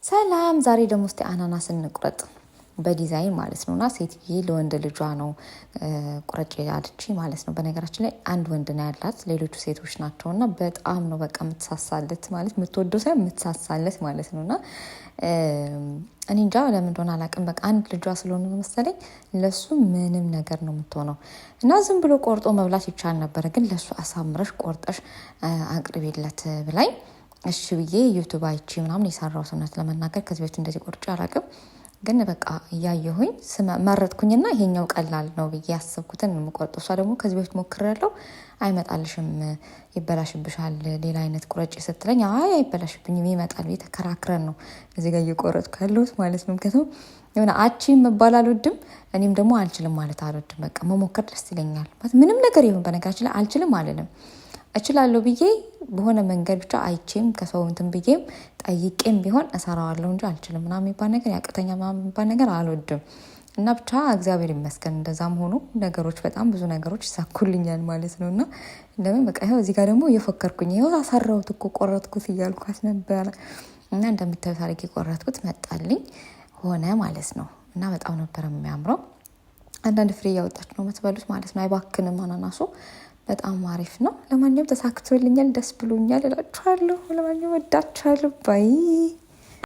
ሰላም፣ ዛሬ ደግሞ እስቲ አናናስ እንቁረጥ በዲዛይን ማለት ነው። እና ሴትዬ ለወንድ ልጇ ነው ቁረጭ ያለች ማለት ነው። በነገራችን ላይ አንድ ወንድ ነው ያላት፣ ሌሎቹ ሴቶች ናቸው። እና በጣም ነው በቃ የምትሳሳለት፣ ማለት የምትወደው ሳይሆን የምትሳሳለት ማለት ነው። እና እኔ እንጃ ለምን እንደሆነ አላውቅም። በቃ አንድ ልጇ ስለሆነ መሰለኝ ለሱ ምንም ነገር ነው የምትሆነው። እና ዝም ብሎ ቆርጦ መብላት ይቻል ነበረ፣ ግን ለሱ አሳምረሽ ቆርጠሽ አቅርቢለት ብላኝ እሺ ብዬ YouTube አይቼ ምናምን የሰራሁት፣ እውነት ለመናገር ከዚህ በፊት እንደዚህ ቆርጬ አላውቅም። ግን በቃ እያየሁኝ መረጥኩኝና ይሄኛው ቀላል ነው ብዬ ያሰብኩትን ነው የምቆርጠው። እሷ ደግሞ ከዚህ በፊት ሞክሬያለሁ፣ አይመጣልሽም፣ ይበላሽብሻል፣ ሌላ አይነት ቁረጭ ስትለኝ አይ አይበላሽብኝም ይመጣል ብዬ ተከራክረን ነው እዚህ ጋር እየቆረጥኩ ያለሁት ማለት ነው። ምክንያቱም የሆነ አቺ መባል አልወድም፣ እኔም ደግሞ አልችልም ማለት አልወድም። በቃ መሞከር ደስ ይለኛል። ምንም ነገር ይሁን በነገራችን ላይ አልችልም አልልም፣ እችላለሁ ብዬ በሆነ መንገድ ብቻ አይቼም ከሰው እንትን ብዬም ጠይቄም ቢሆን እሰራዋለሁ እንጂ አልችልም ምናምን የሚባል ነገር፣ ያቅተኛል ምናምን የሚባል ነገር አልወድም። እና ብቻ እግዚአብሔር ይመስገን እንደዛም ሆኖ ነገሮች፣ በጣም ብዙ ነገሮች ይሳኩልኛል ማለት ነው። እና ለምን በቃ ይኸው እዚህ ጋር ደግሞ እየፎከርኩኝ ይኸው አሰራሁት እኮ፣ ቆረጥኩት እያልኳት ነበረ። እና እንደምታዩት አድርጌ ቆረጥኩት፣ መጣልኝ ሆነ ማለት ነው። እና በጣም ነበር የሚያምረው። አንዳንድ ፍሬ እያወጣችሁ ነው የምትበሉት ማለት ነው። አይባክንም አናናሱ፣ በጣም አሪፍ ነው። ለማንኛውም ተሳክቶልኛል፣ ደስ ብሎኛል እላችኋለሁ። ለማንኛውም ወዳችኋለሁ። Bye.